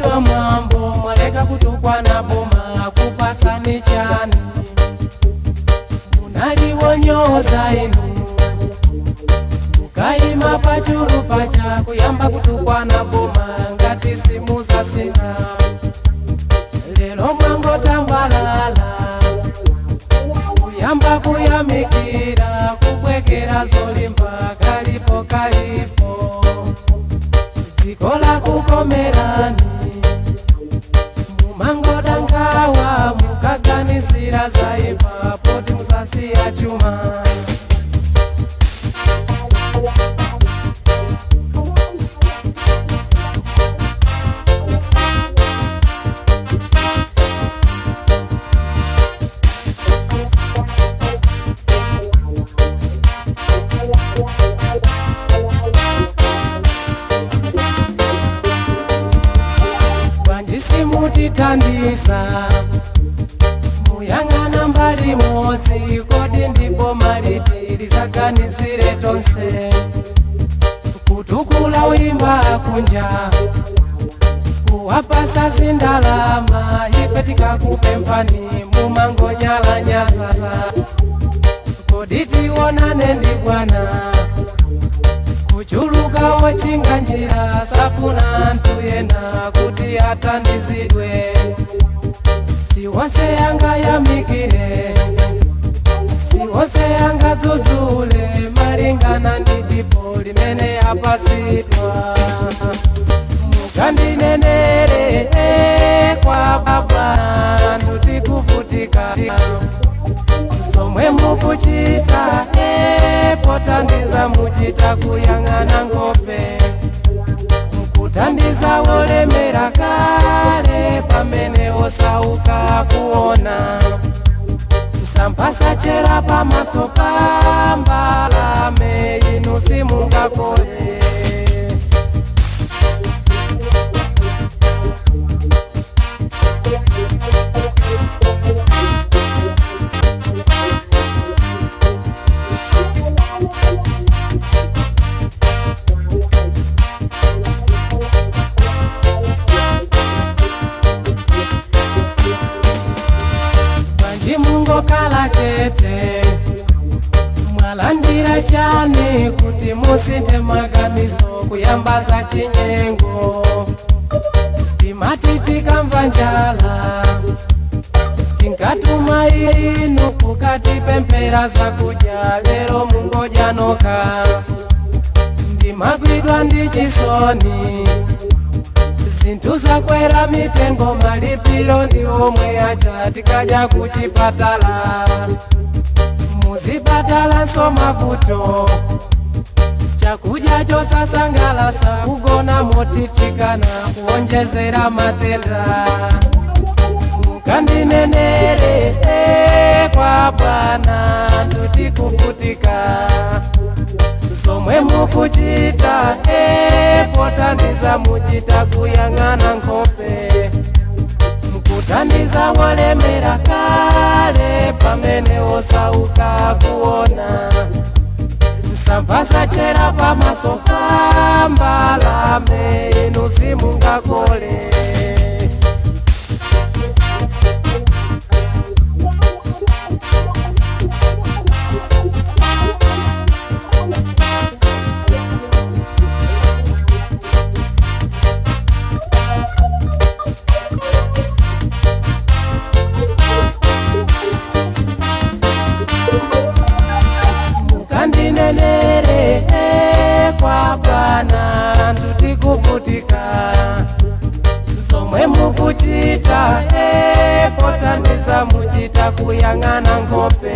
Mwachedwa mwambo, mwaleka kutukwana boma, kupatsani chani? Munaliwonyoza inu, mukayima pachulu pacha kuyamba kutukwana boma ngati simuzasintha. Lero mwangotambalala kuyamba kuyamikira, kubwekera zolimba, kalipo kalipo, dziko lakukomerani. Mumangoda nkhawa mukaganizira zaipa poti musasiya chuma. Bwanji simutithandiza, muyang'ana mbali modzi? Kodi ndipo maliti lizaganizire tonse? Kutukula uyimba kunja, kuwapasa zindalama, ife tikakupemphani mumangonyalanyasa. Kodi tionane ndi bwana, kuchuluka wochinga njira, safuna anthu ena kuti athandizidwe. Siwonse angayamikire, siwonse angadzudzule, malingana ndi dipo limene apatsidwa. Mukandinenere kwa baba, anthu tikuvutika. Zomwe mukuchita pothandiza muchita kuyang'ana nkhope, mukuthandiza wolemera kale pamene osauka kuona. Msampasachera pamaso pa mbalame, inu simungakole. Bwanji mungokhala chete? Mwalandira chani kuti musinthe maganizo kuyamba za chinyengo? Timati tikamva njala tinkatuma inu kukatipemphera zakudya, lero mungodya nokha. Ndimagwidwa ndi chisoni, zinthu zakwera mitengo, malipiro ndi omwe aja tikadya kuchipatala. Muzipatala mavuto, chakudya chosasangalasa, kugona motitikana, kuonjezera matenda. Mukandinenere kwa bwana, anthu tikuvutika. Zomwe mukuchita pothandiza muchita kuyang'ana nkhope, mukuthandiza wolemera kale pamene osauka kuona. Msampasachera pamaso pa mbalame, inu simungakole. Mukandinenere kwa bwana, anthu tikuvutika. Zomwe mukuchita pothandiza muchita kuyang'ana nkhope,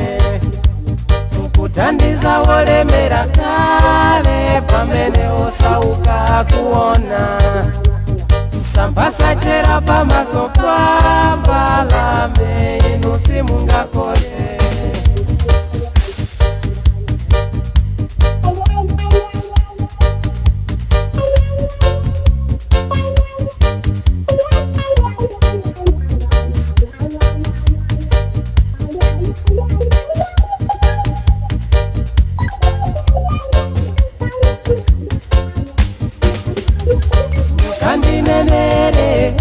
mukuthandiza wolemera kale pamene osauka kuona. Msampasachera pamaso pa mbalame, inu simungakole. Mukandinenere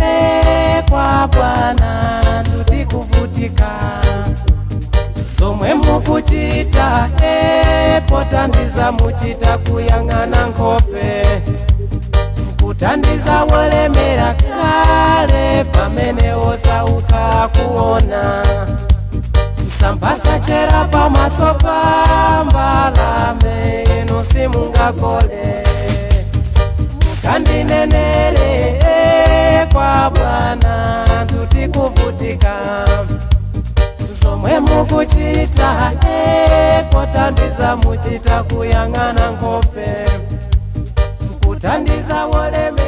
Pamaso pa mbalame inu simungakole. Mukandinenere kwa bwana, anthu tikuvutika. Zomwe mukuchita pothandiza muchita kuyang'ana nkhope, kuthandiza wolemera.